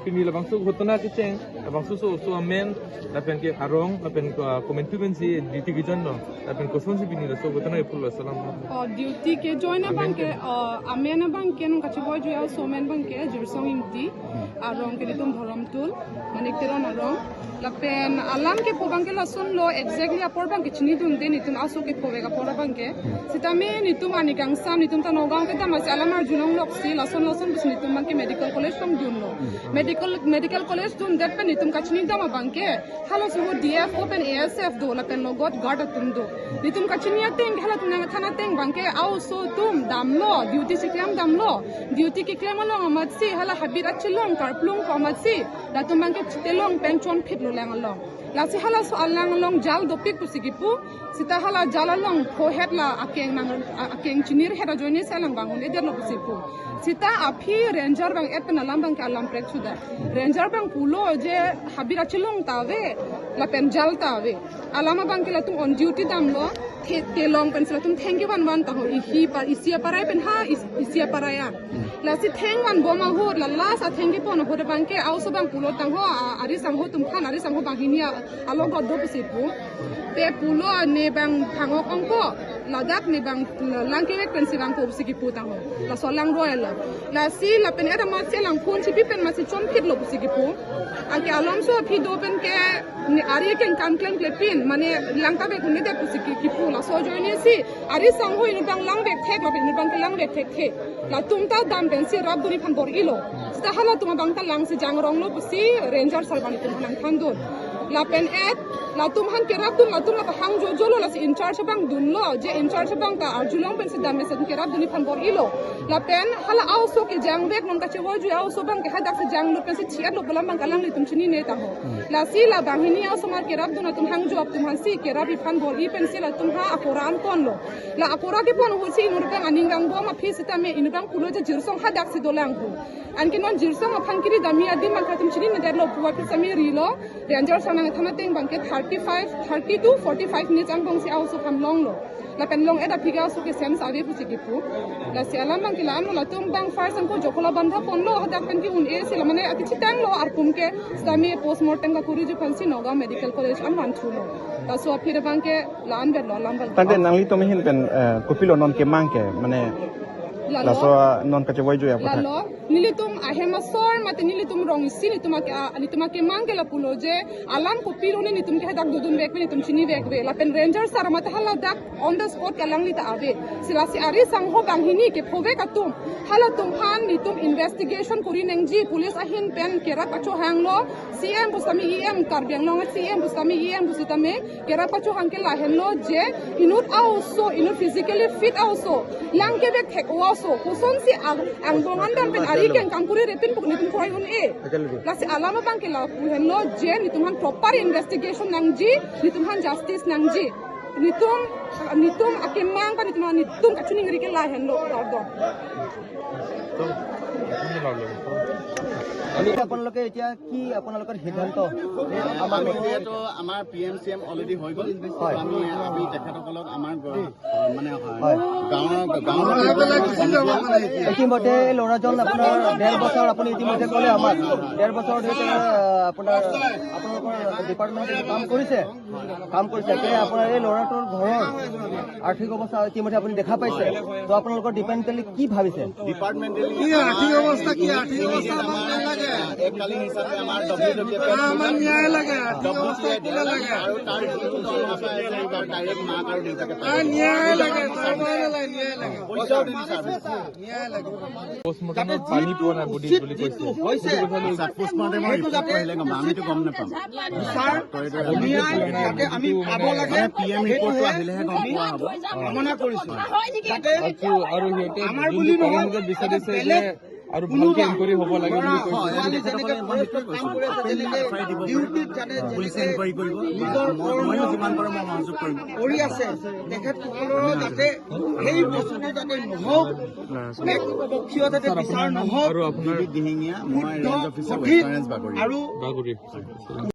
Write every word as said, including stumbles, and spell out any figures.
Pini labangso ghotona kecheng, labangso oso amen, lapen ke arong, lapen ke, ah, komantu pensi duty kejoin lo, lapen kosonsi pini laso ghotona kepu lo, salam. Oh, duty kejoin abang ke, amen ke, oh, amen abang ke nangkachevoi jui aso amen abang ke Jirsong Ingti, arong ke nelitum Dhorom Tul, Manik Teron arong. Lapen alam kepu abang ke lasonlo, exactly apor abang ke chinidunde, nelitum aso kephovek apor abang ke. Sitame nelitum arni kangsam, nelitum ta Nagaon kedam asi alam arjulongloksi, lason lason pusi nelitum abang ke medical college tong dunlo. Medical, medical college dundet pen nelitum kachinidam abang ke, halaso ahut D F O pen A S F do, lapen logot guard atum do. Nelitum kachini ateng, halatum nangthan ateng abang ke, aoso atum damlo, duty si klem damlo. Duty keklem along amatsi, hala habit achelong karplung ko amatsi, latum abang ke chitelong pen chonphitlo lang along. Lasi halaso alang along jal dopik pusi kipu, sita hala jal along phohet la akeng nang, a-, akeng chinirhet ajoine si alang bangun-edetlo pusi pu. Sita aphi ranger abang et pen alam abang ke alam prek suda. Ranger abang pulo je habit achelong ta ave, lapen jal ta ave. Alam abang ke latum on duty damlo, the-, telong pensi latum thengke vanvan tangho, ihi pa, isi aparai pen ha, is-, isi aparai an. Lasi thengvan bom ahut, la last athengke pon ahut abang ke, aoso abang pulo tangho, a-, ari sangho atum aphan, ari sangho banghini a-, alogot do pusi pu. Te pulo ne abang phangok ongko, ladak ne abang lang kevek pensi vangpo pusi kipu tangho. Laso alang royal la. Lasi lapen et amatsi alang phone chipi pen amatsi chonphitlo pusi kipu. Anke alomso aphi do pen ke ne ari kengkam klemkle pin, mane lang ta vek un-edet pusi ki-, kipu, laso ajoine si ari sangho inut abang lang vek thek, lapen inut abang ke lang vek thekthe. Latum ta dam pensi rapdunji aphan bor-ilo. Sita halatum abang ta langsi jangronglo pusi ranger sir abang nelitum aphan nangthandun. Lapen et, latum aphan kerapdun, latum la pahang jojolo, lasi in charge abang dunlo, je in charge abang ta arjulong pensi dam mesen kerapdunji aphan bor-ilo. Lapen hala aoso kejang vek, non kachevoi jui aoso abang ke hadaksi janglut pensi thi-etlo pu alam abang ke alanglitum chinine tangho. Lasi la banghini aosomar kerapdun atum hangjo atum aphansi kerapji aphan bor-i pensi latum ha akora an ponlo. La akora kepon ahutsi inut abang aning vangbom aphi sitame inut abang pulo je Jirsong hadaksi dolang pu. Anke non Jirsong aphan kiri damji adim abang ke latum chininedetlo pu aphi sitame rilo. Ranger sir nangthan ateng abang ke thirty-five, thirty to forty-five minutes angbongsi aoso aphan longlo. Lapen long-et aphi ke aoso ke sense ave pusi kipu. Lasi alam abang ke la-anlo, latum abang first anke Jakhola bandha ponlo, hadak pen ke un-e si la mane akechitanglo arpum ke, sitame postmortem kakoriji aphansi Nagaon Medical College an vanthulo. Laso aphi abang ke la-an verlo alam abang. Tangte nanglitum ahin pen, eh, kopilo non kemang ke, mane, lalo, laso, ah, non kachevoi jui aphan. Lalo, nelitum ahem asor mate nelitum rong isi, nelitum ake, ah, nelitum akemang ke lapulo je, alam kopilo ne nelitum ke hadak dodun vekve, nelitum chini vekve. Lapen ranger sir mate haladak on the spot ke alangli ta ave. Si lasi ari sangho banghini kephovek atum, halatum aphan nelitum investigation kori nangji, police ahin pen kerap pachohanglo, C M pusitame E M, Karbi Anglong C M pusitame E M pusitame kerap pachohang ke lahenlo je inut aoso, inut physically fit aoso, lang kevek thek aoso, kosonsi ang, angbong an dam pen ari kengkam kuri repin pu nelitum kroikre un-e. Lasi alam abang ke lapu henlo je nelitum aphan proper investigation nangji, nelitum aphan justice nangji. Nelitum, nelitum akemang pen nelitum, nelitum kachiningri ke lahenlo, kardom. আপোনালোকে এতিয়া কি আপোনালোকৰ সিদ্ধান্ত? আমাৰ এতিয়াতো আমাৰ P M C M already হৈ গ'ল। হয়। আমি, আমি তেখেতসকলক আমাৰ গ-, মানে, হয়। গাঁৱৰ, গাঁৱৰ ইতিমধ্যে এই ল'ৰাজন আপোনাৰ ডেৰ বছৰ, আপুনি ইতিমধ্যে ক'লে আমাক, ডেৰ বছৰ ধৰি তেওঁ, আহ, আপোনাৰ, আপোনালোকৰ ডিপাৰ্টমেণ্টত কাম কৰিছে, কাম কৰিছে। এতিয়া আপোনাৰ এই ল'ৰাটোৰ ঘৰৰ আৰ্থিক অৱস্থা ইতিমধ্যে আপুনি দেখা পাইছে। তো আপোনালোকৰ ডিপাৰ্টমেণ্টেলি কি ভাবিছে? ডিপাৰ্টমেণ্টেলি কি আৰ্থিক অৱস্থা? কি আৰ্থিক অৱস্থা আমাক নালাগে। এককালীন হিচাপে আমাৰ ডব্লিউ ডব্লিউ এফ আমাৰ ন্যায় লাগে, আৰ্থিক অৱস্থা কিয় লাগে? আৰু তাৰ যিটো দৰমহা পাই আছে, তাৰ ডাইৰেক্ট মাক আৰু দেউতাকে পায়। আ, ন্যায় লাগে, দৰমহা নালাগে, ন্যায় লাগে। পইচাও দিম ছাৰ। ন্যায় লাগে। পষ্টমৰ্টেমত পানী পোৱা নাই বডিত বুলি কৈছে। আচ্ছা, পষ্টমৰ্টেমৰ ৰিপৰ্টটো আহিলে গম পাম, আমিতো গম নাপাম। ছাৰ, ন্যায় যাতে আমি পাব লাগে, মানে পি এম ৰিপৰ্টটো আহিলেহে গম পোৱা হ'ব। কামনা কৰিছো। যাতে আৰু সিহঁতে আমাৰ বুলি নহয়, বিচাৰিছে যে আৰু ভালকে ইনকুৱাৰী হ'ব লাগে বুলি কৈছে। হয়, আমি তেখেতসকলে মই সেইটোৱে কৈছোঁ। ডিউটিত যাতে পুলিচে ইনকুৱাৰী কৰিব। নিজৰ কৰ্ম যিমান পাৰোঁ মই সহযোগ কৰিম। কৰি আছে, তেখেতসকলৰ যাতে সেই বস্তুটো যাতে নহওক, এক পক্ষীয় যাতে বিচাৰ নহওক, আৰু আপোনাৰ দিহিঙীয়া, মই ৰেঞ্জ অফিচাৰ ৱেষ্টাৰ্ণ ৰেঞ্জ বাগৰি। আৰু বাগৰি।